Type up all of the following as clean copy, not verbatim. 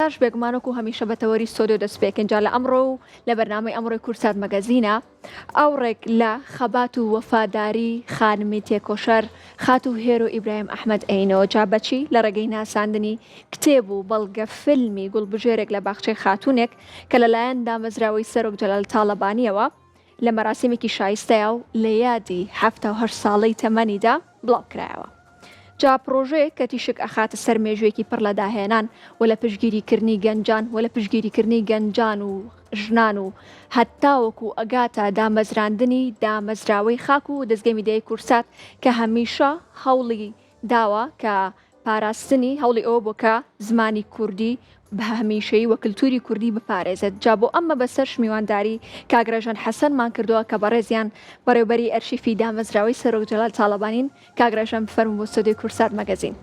سەرەتاش بێگومان وەکو هەمیشە بە تەوەری ستۆدیۆ دەست پێکەین جا لە ئەمڕۆ و لە بەرنامەی ئەمڕۆی کوردسات مەگەزینە ئاوڕێک لە خەبات و وەفاداری خانمی تێکۆشەر خاتوو هێرۆ ئیبراهیم ئەحمەد ئەینەوە جا بەچی لە ڕێگەی ناساندنی کتێب و بەڵگە فیلمی گوڵبژێرێک لە باخچەی خاتوونێک کە لەلایەن دامەزراوەی سەرۆک جەلال تاڵەبانیەوە لە مەراسیمێکی شایستەیا و لە یادی 78 ساڵەی تەمەنیدا بڵاوکرایەوە. جا پڕۆژەیەک کە تیشک ئەخاتە سەر مێژوویەکی پڕ لە داهێنان و لە پشتگیریکردنی گەنجان و لە پشتگیریکردنی گەنجان و ژنان و هەتاوەکو ئەگاتە دامەزراندنی دامەزراوەی خاک و دەزگەی میدیایی کوردسات کە هەمیشە هەوڵی داوە کە پاراستنی هەوڵی ئەوە بووە کە زمانی کوردی بە هەمیشەیی و کلتوری کوردی بپارێزێت جا بۆ ئەم مەبەستەش میوانداری کاک ڕێژەن حەسەنمان کردووە کە بەڕێزیان بەڕێوبەری ئەرشیفی دامەزراوەی سەرۆک جەلال تاڵەبانین کاک ڕێژەن بفەرموو بۆ ستۆدیۆی کوردسات مەگەزین.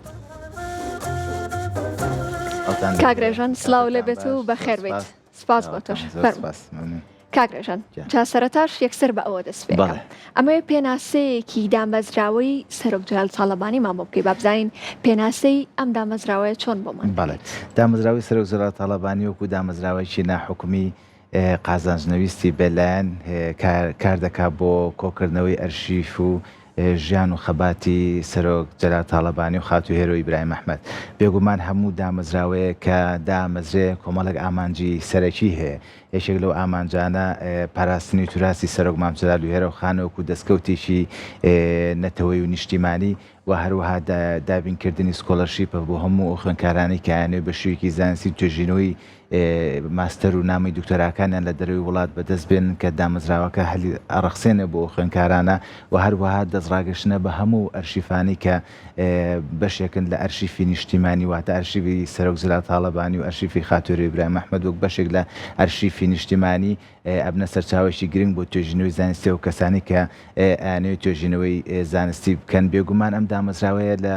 کاک ڕێژەن سڵاو لێ بێت و بەخێر بێیت. سپاس بۆ تۆش فەرموو. کاک ڕێژەن جا سەرەتاش یەکسەر بە ئەوە دەست پێ بکەم ئەمەوێ پێناسەیەکی دامەزراوەی سەرۆک جەلال تاڵەبانیمان بۆ بکەی با بزانین پێناسەی ئەم دامەزراوەیە چۆن بۆمان بەڵێ دامەزراوەی سەرۆک جەلال تاڵەبانی وەکو دامەزراوەیەکی ناحکومی قازانجنەویستی بێلایەن کار دەکات بۆ کۆکردنەوەی ئەرشیف و ژیان و خەباتی سەرۆک جەلال تاڵەبانی و خاتوو هێرۆ ئیبراهیم ئەحمەد. بێگومان هەموو دامەزراوەیەک کە دامەزرێ کۆمەڵێک ئامانجی سەرەکی هەیە. یەکێک لەو ئامانجانە پاراستنی توراسی سەرۆک مام جەلال و هێرۆ خانە وەکوو دەستکەوتێکی نەتەوەیی و نیشتیمانی و هەروەها دابینکردنی سکۆلەرشیپە بۆ هەموو ئەو خوێندکارانەی کە ئەیانەوێ بە شێوەیەکی زانستی توێژینەوەی ماستەر و نامەی دکتۆراکانیان لە دەرەوەی وڵات بەدەست بێنن کە دامەزراوەکە هەلی ئەڕەخسێنێ بۆ ئەو خوێندکارانە و هەروەها دەستڕاگەشتنە بە هەموو ئەرشیفانەی کە بەشێکن لە ئەرشیفی نیشتیمانی واتە ئەرشیفی سەرۆک جەلال تاڵەبانی و ئەرشیفی خاتوو ئیبراهیم ئەحمەد وەک بەشێک لە ئەرشیفی نیشتیمانی ئەبنە سەرچاوەیەکی گرنگ بۆ توێژینەوەی زانستی ئەو کەسانەی کە ئەیانەوێت توێژینەوەی زانستی بکەن بێگومان ئەم دامەزراوەیە لە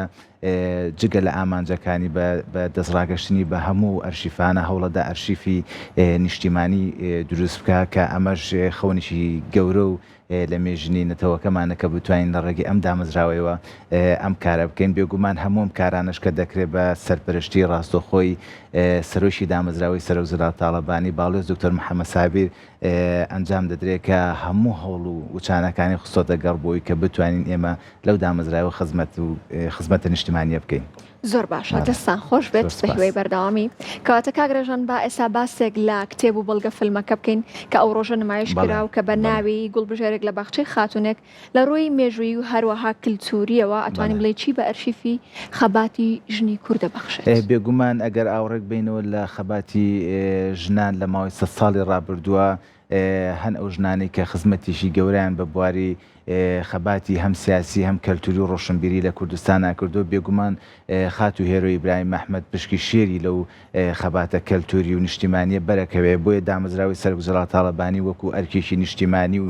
جگە لە ئامانجەکانی بە بە دەستڕاگەشتنی بە هەموو ئەرشیفانە هەوڵەدا ئەرشیفی نیشتیمانی دروست بکا کە ئەمەش خەونێکی گەورە و لە مێژینەی نەتەوەکەمانە کە بتوانین لە ڕێگەی ئەم دامەزراوەیەوە ئەم کارە بکەین بێگومان هەموو ئەم کارانەش کە دەکرێت بە سەرپەرشتی ڕاستەوخۆی سەرۆکی دامەزراوەی سەرۆک جەلال تاڵەبانی باڵیۆز دکتۆر محەمەد سابیر ئەنجام دەدرێت کە هەموو هەوڵ و وچانەکانی خستۆتە گەڕ بۆی کە بتوانین ئێمە لەو دامەزراوە خزمەت و خزمەتە نیشتمانیە بکەین. زۆر باشە دەستان خۆش بێت بە هیوای بەردەوامی. کەواتە کاک ڕێژان با ئێستا باسێک لە کتێب و بەڵگە فیلمەکە بکەین کە ئەو ڕۆژە نمایش کرا و کە بە ناوی گوڵبژێرێک لە باخچەی خاتوونێک لە ڕووی مێژوویی و هەروەها کلتوورییەوە ئەتوانین بڵێین چی بە ئەرشیفی خەباتی ژنی کورد دەبەخشێت؟ بێگومان ئەگەر ئاوڕێک بەینەوە لە خەباتی ژنان لە ماوەی سەد ساڵی ڕابردووە هەن ئەو ژنانەی کە خزمەتێکی گەورەیان بە بواری خەباتی هەم سیاسی هەم کەلتوری و ڕۆشنبیری لە کوردستانا کردووە، بێگومان خاتوو هێرۆ ئیبراهیم ئەحمەد پشکی شێری لەو خەباتە کەلتوری و نیشتیمانیە بەرەکەوێ، بۆیە دامەزراوەی سەرۆک جەلال تاڵەبانی وەکو ئەرکێکی نیشتیمانی و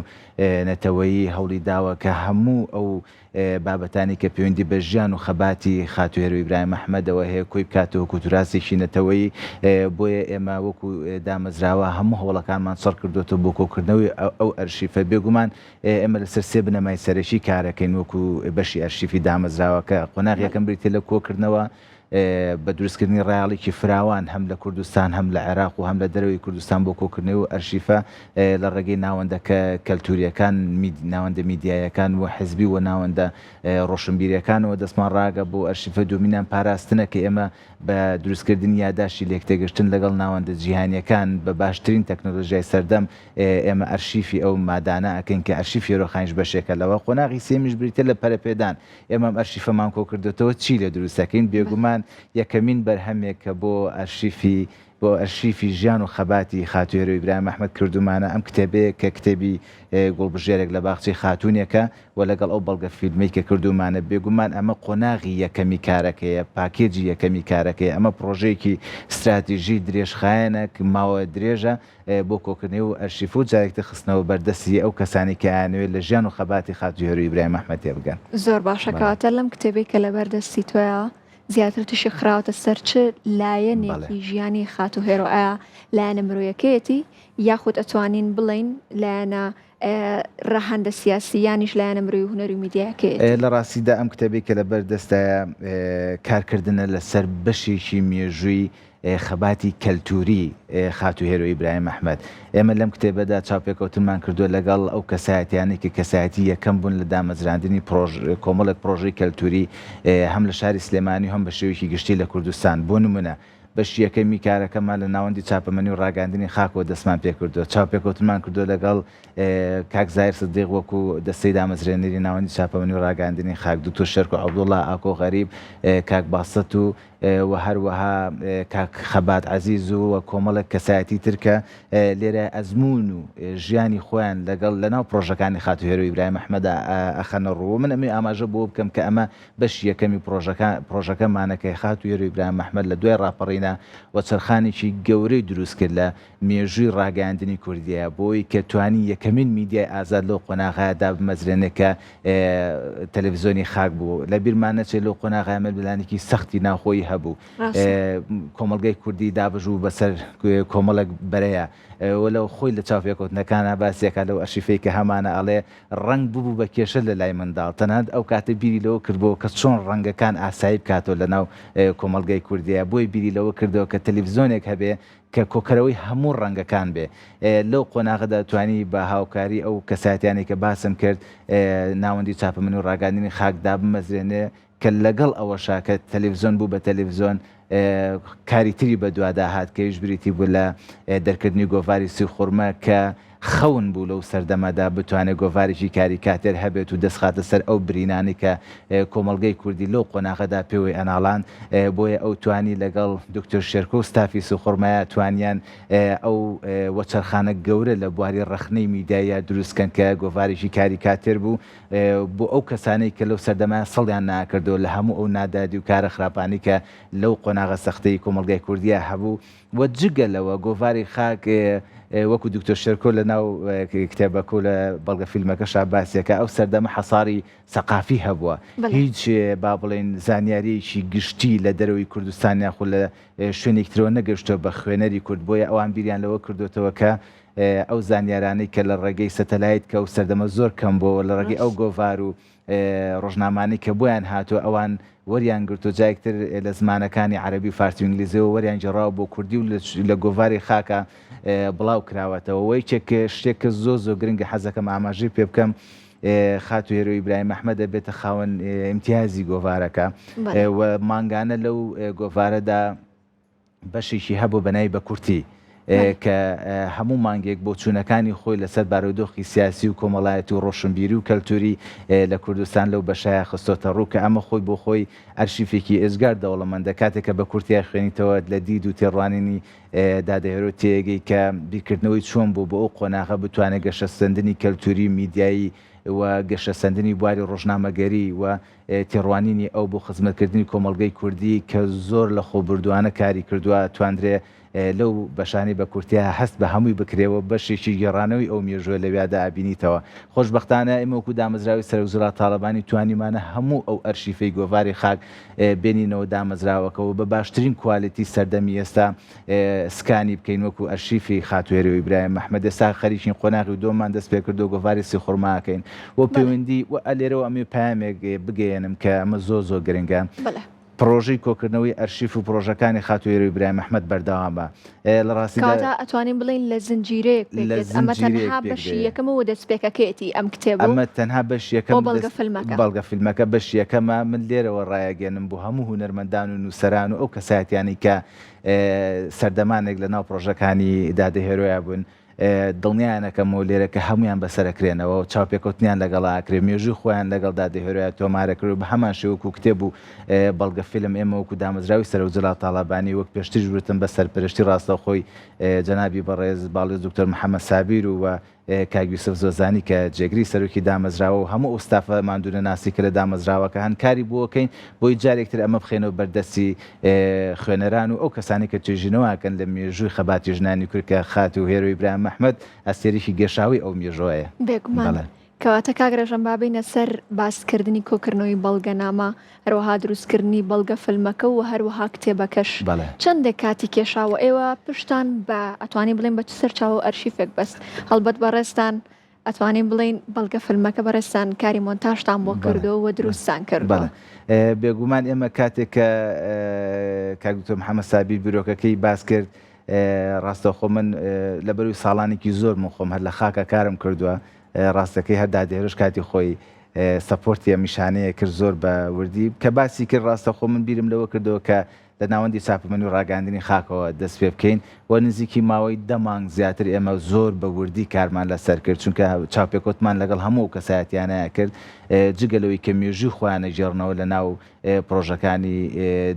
نەتەوەیی هەوڵی داوە کە هەموو ئەو بابەتانەی کە پەیوەندی بە ژیان و خەباتی خاتوو هێرۆ ئیبراهیم ئەحمەدەوە هەیە کۆی بکاتەوە وەکو توراسێکی نەتەوەیی، بۆیە ئێمە وەکو دامەزراوە هەموو هەوڵەکانمان چڕ کردۆتەوە بۆ کۆکردنەوەی ئەو ئەرشیفە، بێگومان ئێمە لەسەر سێ بنەمای سەرەکی کارەکەین وەکو بەشی ئەرشیفی دامەزراوەکە، قۆناغی یەکەم بریتیە لە کۆکردنەوە بە دروستکردنی ڕایەڵێکی فراوان هەم لە کوردستان هەم لە عێراق و هەم لە دەرەوەی کوردستان بۆ کۆکردنەوەی ئەو ئەرشیفە لە ڕێگەی ناوەندە کەلتورییەکان، ناوەندە میدیاییەکان و حزبی و ناوەندە ڕۆشنبیرییەکانەوە دەستمان ڕاگە بۆ ئەرشیفە. دووەمینان پاراستنە کە ئێمە بە دروستکردنی یاداشتی لێکتێگەشتن لەگەڵ ناوەندە جیهانییەکان بە باشترین تەکنۆلۆژیای سەردەم ئێمە ئەرشیفی ئەو مادانە ئەکەین کە ئەرشیفی هێرۆخانیش بەشێکە لەوە. قۆناغی سێیەمیش بریتیە لە پەرەپێدان. ئێمە ئەم ئەرشیفەمان کۆکردۆتەوە چی لێ دروست دەکەین؟ بێگومان یەکەمین بەرهەمێک کە بۆ ئەرشیفی بۆ ئەرشیفی ژیان و خەباتی خاتوو هێرۆ ئیبراهیم ئەحمەد کردوومانە ئەم کتێبەیە کە کتێبی گوڵبژێرێک لە باخچەی خاتوونێکە و لەگەڵ ئەو بەڵگە فیلمەی کە کردوومانە بێگومان ئەمە قۆناغی یەکەمی کارەکەیە پاکێجی یەکەمی کارەکەیە ئەمە پڕۆژەیەکی ستراتیژی درێژخایەنە ماوە درێژە بۆ کۆکردنەوەی و ئەرشیف و جارێکتر خستنەوە بەردەستی ئەو کەسانەی کە ئەیانەوێت لە ژیان و خەباتی خاتوو هێرۆ ئیبراهیم ئەحمەد تێبگەن. زۆر باشە کەواتە لەم کتێبەی کە لەبەر دەستی تۆیە زیاتر تیشک خراوەتە سەر چ لایەنێکی ژیانی خاتوو هێرۆ ئایا لایەنە مرۆیەکەیەتی یاخود ئەتوانین بڵێین لایەنە ڕەهەندە سیاسی یانیش لایەنە مرۆی و هونەری و میدیایەکەیەتی؟ لە ڕاستیدا ئەم کتێبەی کە لەبەر دەستایە کارکردنە لەسەر بەشێکی مێژووی. خەباتی کەلتووری خاتوو هێرۆ ئیبراهیم ئەحمەد. ئێمە لەم کتێبەدا چاوپێکەوتنمان کردووە لەگەڵ ئەو کەسایەتیانەی کە کەسایەتی یەکەم بوون لە دامەزراندنی پرۆژ کۆمەڵێک پرۆژەی کەلتووری هەم لە شاری سلێمانی و هەم بە شێوەیەکی گشتی لە کوردستان. بۆ نموونە بەشی یەکەمی کارەکەمان لە ناوەندی چاپەمەنی و ڕاگەیاندنی خاکەوە دەستمان پێکردووە. چاوپێکەوتنمان کردووە لەگەڵ کاک زاهیر سدیق وەکو دەستەی دامەزرێنەری ناوەندی چاپەمەنی و ڕاگەیاندنی خاک، دکتۆر شێرکۆ عەبدوڵا، ئاکۆ غەریب، کاک باست و و هەروەها کاک خەبات عەزیز و و کۆمەڵێک کەسایەتی تر کە لێرە ئەزموون و ژیانی خۆیان لەگەڵ لەناو پڕۆژەکانی خاتوو هێرۆ ئیبراهیم ئەحمەدا ئەخەنە ڕوو و من ئەمەوێ ئاماژە بەوە بکەم کە ئەمە بەشی یەکەمی پڕۆژەکە پڕۆژەکەمانە کە خاتوو هێرۆ ئیبراهیم ئەحمەد لە دوای ڕاپەڕینە وەچەرخانێکی گەورەی دروست کرد لە مێژووی ڕاگەیاندنی کوردییە، بۆی کە توانی یەکەمین میدیای ئازاد لەو قۆناغەیا دابمەزرێنێ کە تەلەفزیۆنی خاک بوو. لە بیرمان نەچێ لەو قۆناغەیا ململانێکی سەختی ناوخۆیی هەبوو. کۆمەڵگەی کوردی دابەش بوو بەسەر کۆمەڵێک بەرەیا و لە خۆی لە چاوپێکەوتنەکانا باسی ئەکا لەو ئەرشیفەی کە هەمانە ئەڵێ ڕەنگ ببوو بە کێشە لە لای منداڵ، تەنانەت ئەو کاتە بیری لەوە کردبۆوە کە چۆن ڕەنگەکان ئاسایی بکاتەوە لە ناو کۆمەڵگەی کوردییا، بۆیە بیری لەوە کردەوە کە تەلەفزیۆنێک هەبێ کە کۆکەرەوەی هەموو ڕەنگەکان بێ. لەو قۆناغەدا توانی بە هاوکاری ئەو کەسایەتیانەی کە باسم کرد ناوەندی چاپەمەنی و ڕاگەیاندنی خاک دابمەزرێنێ کە لەگەڵ ئەوەشا کە تەلەفزیۆن بوو بە تەلەفزیۆن کاری تری بەدوادا هات کە ئەویش بریتی بوو لە دەرکردنی گۆڤاری سیخورمە کە خەون بوو لەو سەردەمەدا بتوانێت گۆڤارێکی کاریکاتێر هەبێت و دەستخاتە سەر ئەو برینانەی کە کۆمەڵگەی کوردی لەو قۆناغەدا پێوەی ئەناڵاند، بۆیە ئەو توانی لەگەڵ دکتۆر شێرکۆ و ستافی سوخوڕمایا توانیان ئەو وەچەرخانە گەورە لە بواری ڕەخنەی میدیاییا دروست کەن کە گۆڤارێکی کاریکاتێر بوو بۆ ئەو کەسانەی کە لەو سەردەمە سڵیان ناکردەوە لە هەموو ئەو نادادی و کارە خراپانەی کە لەو قۆناغە سەختەی کۆمەڵگای کوردیا هەبوو. و جگە لەوە گۆڤاری خاک وەکو دکتۆر شێرکۆ لە ناو کتێبەکە و لە بەڵگە فیلمەکەشا باسیەکە ئەو سەردەمە حەساری سەقافی هەبووە هیچ با بڵێین زانیاریەکی گشتی لە دەرەوەی کوردستان یاخود لە شوێنێکی ترەوە نەگەشتووە بە خوێنەری کورد بۆیە ئەوان بیریان لەوە کردوێتەوە کە ئەو زانیارانەی کە لە ڕێگەی سەتەلایت کە ئەو سەردەمە زۆر کەم بووە لە ڕێگەی ئەو گۆڤار و ڕۆژنامانەی کە بۆیان هاتووە ئەوان وەریان گرتووە جایەک تر لە زمانەکانی عەرەبی و فارسی و ئینگلیزیەوە وەریان گێڕاوە بۆ کوردی و لە گۆڤاری خاکا بڵاو کراوەتەوە وە یەکێک شتێک کە زۆر زۆر گرنگە حەزەکەم ئاماژەی پێ بکەم خاتوو هێرۆ ئیبراهیم ئەحمەد دەبێتە خاوەن ئیمتیازی گۆڤارەکە و مانگانە لەو گۆڤارەدا بەشێکی هەبوو بە ناوی بە کورتی کە هەموو مانگێک بۆچوونەکانی خۆی لەسەر بارودۆخی سیاسی و کۆمەڵایەتی و ڕۆشنبیری و کەلتوری لە کوردستان لەو بەشەیا خستۆتە ڕوو کە ئەمە خۆی بۆ خۆی ئەرشیفێکی ئێجگار دەوڵەمەندە کاتێک کە بە کورتیا خوێنیتەوە لە دید و تێڕوانینی دادە هێرۆ تێگەی کە بیرکردنەوەی چۆن بوو بۆ ئەو قۆناغە بتوانێت گەشەسەندنی کەلتوری و میدیایی و گەشەسەندنی بواری ڕۆژنامەگەری و تێڕوانینی ئەو بۆ خزمەتکردنی کۆمەڵگەی کوردی کە زۆر لە خۆبوردووانە کاری کردووە، توانرێ لەو بەشانەی بە کورتییە هەست بە هەمووی بکرێ و بەشێکی گێڕانەوەی ئەو مێژووە لەویادا ئەبینیتەوە. خۆشبەختانە ئێمە وەکوو دامەزراوەی سەرۆک جەلال تاڵەبانی توانیومانە هەموو ئەو ئەرشیفەی گۆڤاری خاک بێنینەوە دامەزراوەکە و بە باشترین کوالیتی سەردەمی ئێستا سکانی بکەین وەکو ئەرشیفی خاتوو هێرۆ ئیبراهیم ئەحمەد ئێستا خەریکین قۆناغی دووەممان دەست پێکردووە گۆڤاری سیخوڕما ئەکەین و پەیوەندی و لێرەوە ئەمەوێ پەیامێک بگەیەنم کە ئەمە زۆر زۆر گرنگە پڕۆژەی کۆکردنەوەی ئەرشیف و پڕۆژەکانی خاتوو هێرۆ ئیبراهیم ئەحمەد بەردەوامە لە ڕاستیدا کەواتە ئەتوانین بڵێین لە زنجیرەیەک پێک لە دێت ئەمە زنجیرەیەک تەنها پێک بەشی دێ. یەکەمە و دەستپێکەکەیەتی ئەم کتێبە و ئەمە تەنها بەشی بۆ یەکەم بەڵگە دەست فیلمەکە. بەڵگە فیلمەکە بەشی یەکەمە من لێرەوە ڕایەگەیەنم بۆ هەموو هونەرمەندان و نووسەران و ئەو کەسایەتیانەی کە سەردەمانێک لە ناو پڕۆژەکانی دادە هێرۆیا بوون، دڵنیایان ئەکەمەوە لێرە کە هەموویان بەسەرەکرێنەوە و چاوپێکەوتنیان لەگەڵا ئەکرێ، مێژووی خۆیان لەگەڵ دادە هێرۆیا تۆمارەکرێ و بە هەمان شێوە وەکوو کتێب و بەڵگە فیلم ئێمە وەکوو دامەزراوەی سەرۆک جەلال تاڵەبانی وەک پێشتریش وتم بە سەرپەرشتی ڕاستەوخۆی جەنابی بەڕێز باڵیۆز دکتۆر محەمەد سابیر و کاک یوسف زۆزانی کە جێگری سەرۆکی دامەزراوە و هەموو ئەو ستافە ماندوونەناسی کە لە دامەزراوەکە هەن کاری بۆ ئەکەین بۆی جارێک تر ئەمە بخەینەوە بەردەستی خوێنەران و ئەو کەسانەی کە توێژینەوە ئەکەن لە مێژووی خەباتی ژنانی کورد کە خاتوو هێرۆ ئیبراهیم ئەحمەد ئەستێرێکی گەشاوەی ئەو مێژووەیە. بێگومان. بەڵێ. کەواتە کاک ڕێژەم با بێینە سەر باسکردنی کۆکردنەوەی بەڵگەنامە، هەروەها دروستکردنی بەڵگە فیلمەکە و هەروەها کتێبەکەش بەڵێ. چەندێک کاتی کێشا و ئێوە پشتان بە ئەتوانین بڵێین بە چ سەرچاوە و ئەرشیفێک بەست؟ هەڵبەت بەڕێزتان. ئەتوانین بڵێین بەڵگە فیلمەکە بەڕێزتان کاری مۆنتاژتان بۆ کردووە و دروستتان کردووە. بێگومان ئێمە کاتێک کە کاک دکتۆر محەممەد سابیر بیرۆکەکەی باس کرد ڕاستەوخۆ من لەبەروی ساڵانێکی زۆر من خۆم هەر لە خاکە کارم کردووە ڕاستەکەی هەر دادێرش کاتی خۆی support ی ئەمیشانەیە کرد زۆر بە وردی کە باسی کرد ڕاستەخۆ من بیرم لەوە کردەوە کە لە ناوەندی چاپەمەنی و ڕاگەیاندنی خاکەوە دەست پێ بکەین و نزیکی ماوەی دە مانگ زیاتر ئێمە زۆر بە وردی کارمان لەسەر کرد چونکە چاوپێکەوتمان لەگەڵ هەموو ئەو کەسایەتیانەیا کرد جگە لەوەی کە مێژووی خۆیان ئەگێڕنەوە لە ناو پڕۆژەکانی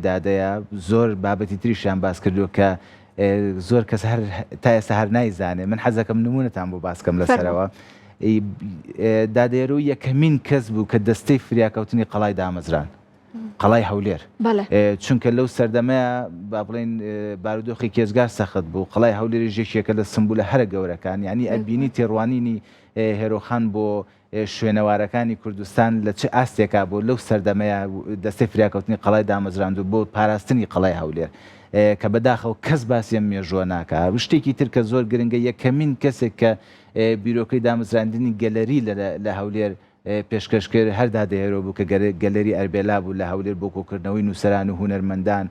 دادەیا زۆر بابەتی تریشیان باس کردووە کە زۆر کەس هەر تا ئێستا هەر نایزانێ من حەزەکەم نمونەتان بۆ باس کەم لەسەرەوە دادێرو یەکەمین کەس بوو کە دەستەی فریاکەوتنی قەڵای دامەزران قەڵای هەولێر چونکە لەو سەردەمەیا با بڵێین بارودۆخی کێزگار سەخت بوو قەڵای هەولێریش یەکێکە لە سمبولە هەرە گەورەکان یعنی ئەبینی تێڕوانینی هێرۆخان بۆ شوێنەوارەکانی کوردستان لە چ ئاستێکا بوو لەو سەردەمەیا دەستەی فریاکەوتنی قەڵای دامەزراندو بۆ پاراستنی قەڵای هەولێر کە بەداخەوە کەس باسی ئەم مێژووە ناکا شتێکی تر کە زۆر گرنگە یەکەمین کەسێک کە بیرۆکەی دامەزراندنی گەلەری لە هەولێر پێشکەش کرد، هەر دادە هێرۆ بوو کە گەلەری ئەربێلا بوو لە هەولێر بۆ کۆکردنەوەی نووسەران و هونەرمەندان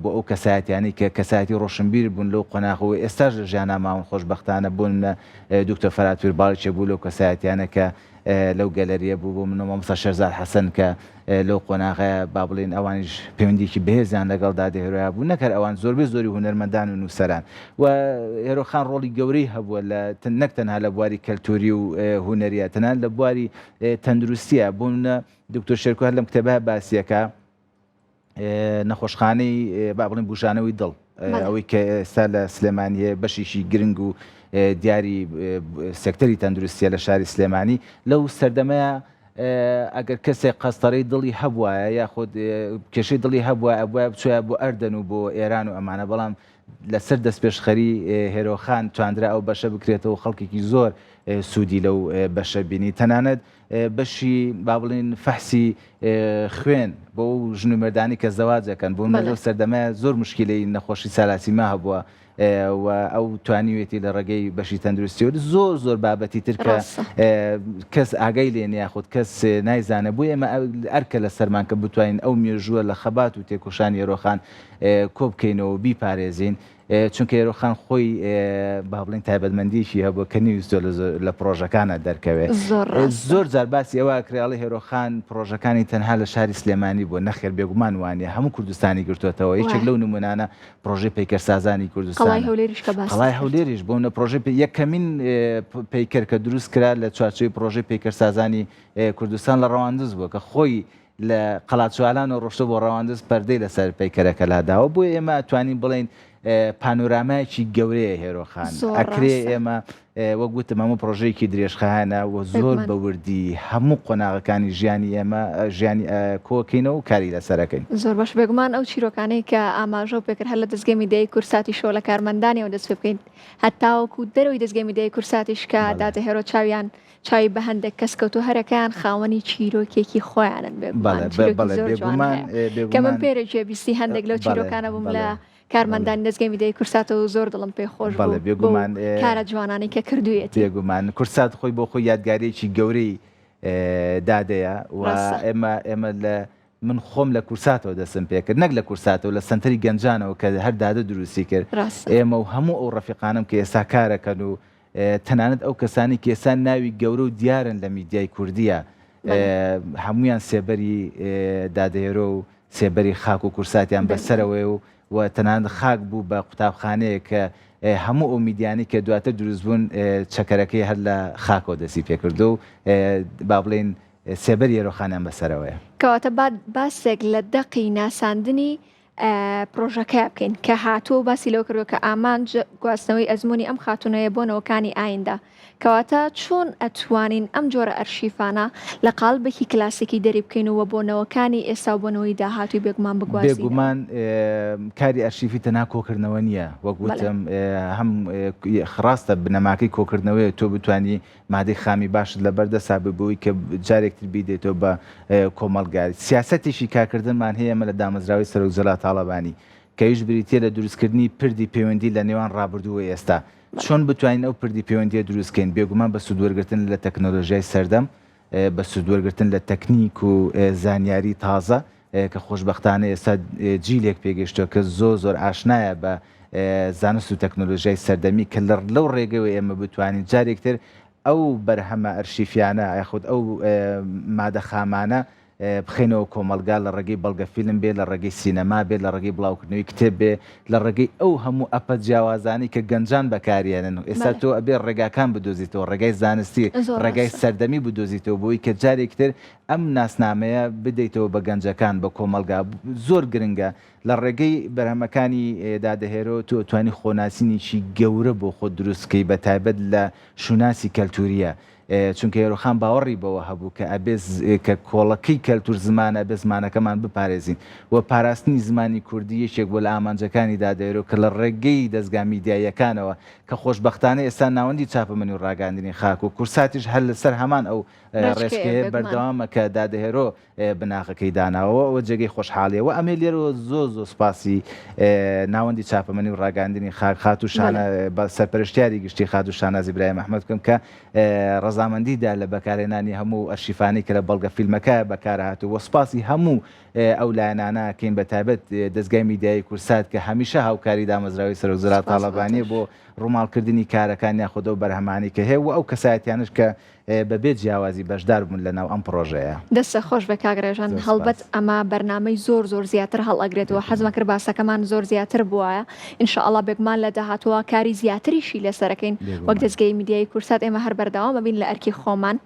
بۆ ئەو کەسایەتیانەی کە کەسایەتی ڕۆشنبیر بوون لەو قۆناغە و ئێستاش لە ژیانا ماون خۆشبەختانە بۆ نمونە دکتۆر فەرهاد پیرباڵیچێ بوو لەو کەسایەتیانە کە لەو گەلەریە بوو بۆ منە مامۆستا شێرزاد حەسەن کە لەو قۆناغەیە با بڵێین ئەوانیش پەیوەندیەکی بەهێزیان لەگەڵ دادە هێرۆیا بوو نەک هەر ئەوان زۆربەی زۆری هونەرمەندان و نووسەران و هێرۆخان ڕۆڵی گەورەی هەبووە لە نەک تەنها لە بواری کەلتوری و هونەریە تەنانەت لە بواری تەندروستیە بۆ نمونە دکتۆر شێرکۆ هەر لەم کتێبە باسیەکە نەخۆشخانەی با بڵێن بوژانەوەی دڵ ئەوەی کە ئێستا لە سلێمانی هەیە بەشێکی گرنگ و دیاری سێکتەری تەندروستیە لە شاری سلێمانی لەو سەردەمەیە ئەگەر کەسێک قەستەرەی دڵی هەبوایە یاخود کێشەی دڵی هەبوایە ئەبوایە بچوایە بۆ ئەردەن و بۆ ئێران و ئەمانە بەڵام لەسەر دەستپێشخەری هێرۆخان تواندرا ئەو بەشە بکرێتەوە خەڵکێکی زۆر سوودی لەو بەشە بینی تەنانەت بەشی با بڵێین فەحسی خوێن بۆ ئەو ژن و مێردانی کە زەواج ئەکەن بۆ نمونە لەو سەردەمە زۆر مشکیلەی نەخۆشی سالاسیما هەبووە و ئەو توانیوێتی لە ڕێگەی بەشی تەندروستیەوە زۆر زۆر بابەتی تر کە کەس ئاگای لێ نیە یاخود کەس نایزانێ بۆیە ئێمە ئەرکە لەسەرمان کە بتوانین ئەو مێژووە لە خەبات و تێکۆشانی هێرۆخان کۆبکەینەوە و بیپارێزین چونکە هێرۆخان خۆی با بڵێین تایبەتمەندیەکی هەبووە کە نەیویستووە لە پڕۆژەکانە دەرکەوێت. زۆر جار باسی ئەوە ئەکرێ ئەڵێ هێرۆخان پڕۆژەکانی تەنها لە شاری سلێمانی بووە، نەخێر بێگومان وانیە هەموو کوردستانی گرتۆتەوە، یەکێک لەو نمونانە پڕۆژەی پەیکەرسازانی کوردستانە. قەڵای هەولێریش کە باست قەڵای هەولێریش بۆ نمونە پڕۆژەی یەکەمین پەیکەر کە دروست کرا لە چوارچێوەی پڕۆژەی پەیکەرسازانی کوردستان لە ڕەواندز بووە کە خۆی لە قەڵاچوالانەوە ڕۆشتوە بۆ ڕەواندز پەردەی لەسەر پەیکەرەکە لاداوە بۆیە ئێمە ئەتوانین بڵێین پانۆرامایەکی گەورەیە هێرۆخان ئەکرێ ئێمە وەک وتم هەموو پرۆژەیەکی درێژخایەنە و زۆر بە وردی هەموو قۆناغەکانی ژیانی ئێمە ژیانی کۆکەینەوە و کاری لەسەرەکەین. زۆر باش بێگومان ئەو چیرۆکانەی کە ئاماژەو پێکرد هەر لە دەستگەی میدیایی کوردساتیشەوە لە کارمەندانیەوە دەست پێ بکەین هەتاوەکو دەرەوەی دەستگەی میدیایی کوردساتیش کە دادە هێرۆ چاویان چاوی بە هەندێک کەس کەوتووە هەرەکەیان خاوەنی چیرۆکێکی خۆیانن بێگومان چیرۆکی زۆر جوان هەیە کە من پێرە گوێبیستی هەندێک لەو چیرۆکانە بووم لە کارمەندانی دەزگای میدیایی کورساتەوە زۆر دڵم پێ خۆش بوو بێگومان کارە جوانانەی کە کردوویەتی. بێگومان کورسات خۆی بۆ خۆی یادگاریەکی گەورەی دادەیە و ئێمە ئێمە لە من خۆم لە کورساتەوە دەستم پێکرد نەک لە کورساتەوە لە سەنتەری گەنجانەوە کە هەر دادە دروستی کرد ئێمە و هەموو ئەو ڕەفیقانم کە ئێستا کارەکەن و تەنانەت ئەو کەسانەی کە ئێستا ناوی گەورە و دیارن لە میدیای کوردییە هەموویان سێبەری دادەهێرۆ و سێبەری خاک و کورساتیان بەسەرەوەیە و و تەنانەت خاک بوو بە قوتابخانەیەک کە هەموو ئەو میدیانەی کە دواتر دروست بوون چەکەرەکەی هەر لە خاکەوە دەستی پێکردو و با بڵێین سێبەری هێرۆخانیان بەسەرەوەیە. کەواتە با باسێک لە دەقی ناساندنی پرۆژەکەیا بکەین کە هاتووە و باسی لەوە کردووە کە ئامانج گواستنەوەی ئەزموونی ئەم خاتوونەیە بۆ نەوەکانی ئایندە. کەواتە چۆن ئەتوانین ئەم جۆرە ئەرشیفانە لە قاڵبێکی کلاسیکی دەری بکەین و بۆ نەوەکانی ئێستا و بۆ نەوەی داهاتووی بێگومان بگوازینەوە؟ بێگومان کاری ئەرشیفی تەنها کۆکردنەوە نییە، وەک وتم هەم ڕاستە بنەماکەی کۆکردنەوەیە تۆ بتوانی مادەی خامی باشت لەبەر دەستا بێ بۆی کە جارێک تر بیدەیتەوە بە کۆمەڵگا. سیاسەتێکی کارکردنمان هەیە ئێمە لە دامەزراوەی سەرۆک جەلال تاڵەبانی کە ئەویش بریتییە لە دروستکردنی پردی پەیوەندی لە نێوان ڕابردوو و ئێستا. چۆن بتوانین ئەو پردی پەیوەندیە دروست کەین؟ بێگومان بە سوودوەرگرتن لە تەکنۆلۆژیای سەردەم، بە سوودوەرگرتن لە تەکنیک و زانیاری تازە کە خۆشبەختانە ئێستا جیلێک پێگەیشتووە کە زۆر زۆر ئاشنایە بە زانست و تەکنۆلۆژیای سەردەمی کە لەو ڕێگەوە ئێمە بتوانین جارێکتر ئەو بەرهەمە ئەرشیفیانە یاخود ئەو مادە خامانە بخەینەوە کۆمەڵگا لە ڕێگەی بەڵگە فیلم بێ، لە ڕێگەی سینەما بێ، لە ڕێگەی بڵاوکردنەوەی کتێب بێ، لە ڕێگەی ئەو هەموو ئەپە جیاوازانەی کە گەنجان بەکاریەنن، ئێستا تۆ ئەبێ ڕێگاکان بدۆزیتەوە، ڕێگای زانستی، ڕێگای سەردەمی بدۆزیتەوە بۆی کە جارێکی تر ئەم ناسنامەیە بدەیتەوە بە گەنجەکان، بە کۆمەڵگا، زۆر گرنگە لە ڕێگەی بەرهەمەکانی دادە هێرۆ تۆ ئەتوانی خۆناسینێکی گەورە بۆ خۆت دروست بکەی بە تایبەت لە شوناسی کەلتوریە چونکە هێرۆخان باوەڕی بەوە هەبوو کە ئەبێ کە کۆڵەکەی کەلتور زمانە ئەبێ زمانەکەمان بپارێزین و پاراستنی زمانی کوردی یەکێک بووە لە ئامانجەکانی دادە هێرۆ کە لە ڕێگەی دەزگا میدیاییەکانەوە کە خۆشبەختانە ئێستا ناوەندی چاپەمەنی و ڕاگەیاندنی خاک و کورساتیش هەر لەسەر هەمان ئەو ڕێچکەیە بەردەوامە کە دادە هێرۆ بناغەکەی داناوە ئەوە جێگەی خۆشحاڵیە وە ئەمێ لێرەوە زۆر زۆر سوپاسی ناوەندی چاپەمەنی و ڕاگەاندنی خاک خاتوو شانە بە سەرپەرشتیاری گشتی خاتوو شاناز ئیبراهیم ئەحمەد بکەم کە ڕەزامەندی دا لە بەکارهێنانی هەموو ئەرشیفانەی کە لە بەڵگە فیلمەکە بەکارهاتوو وە سوپاسی هەموو ئەو لایەنانە کەین بە تایبەت دەزگای میدیایی کورسات کە هەمیشە هاوکاری دامەزراوەی سەرۆک جەلال تاڵەبانیە بۆ ڕووماڵکردنی کارەکان یاخود ئەو بەرهەمانەی کە هەیە وە ئەو کەسایەتیانەش کە بەبێ جیاوازی بەشدار بوون لەناو ئەم پڕۆژەیە. دەستت خۆش بێت کاک ڕێژان، زۆر هەڵبەت سوپاس. ئەمە بەرنامەی زۆر زۆر زیاتر هەڵئەگرێتەوە، بێگومان. حەزمەکرد باسەکەمان زۆر زیاتر بوایە، ان شاء اللە بێگومان لە داهاتووە کاری زیاتریشی لەسەر ئەکەین، وەک بێگومان. دەزگای میدیایی کوردسات ئێمە هەر بەردەوام ئەبین لە ئەرکی خۆمان.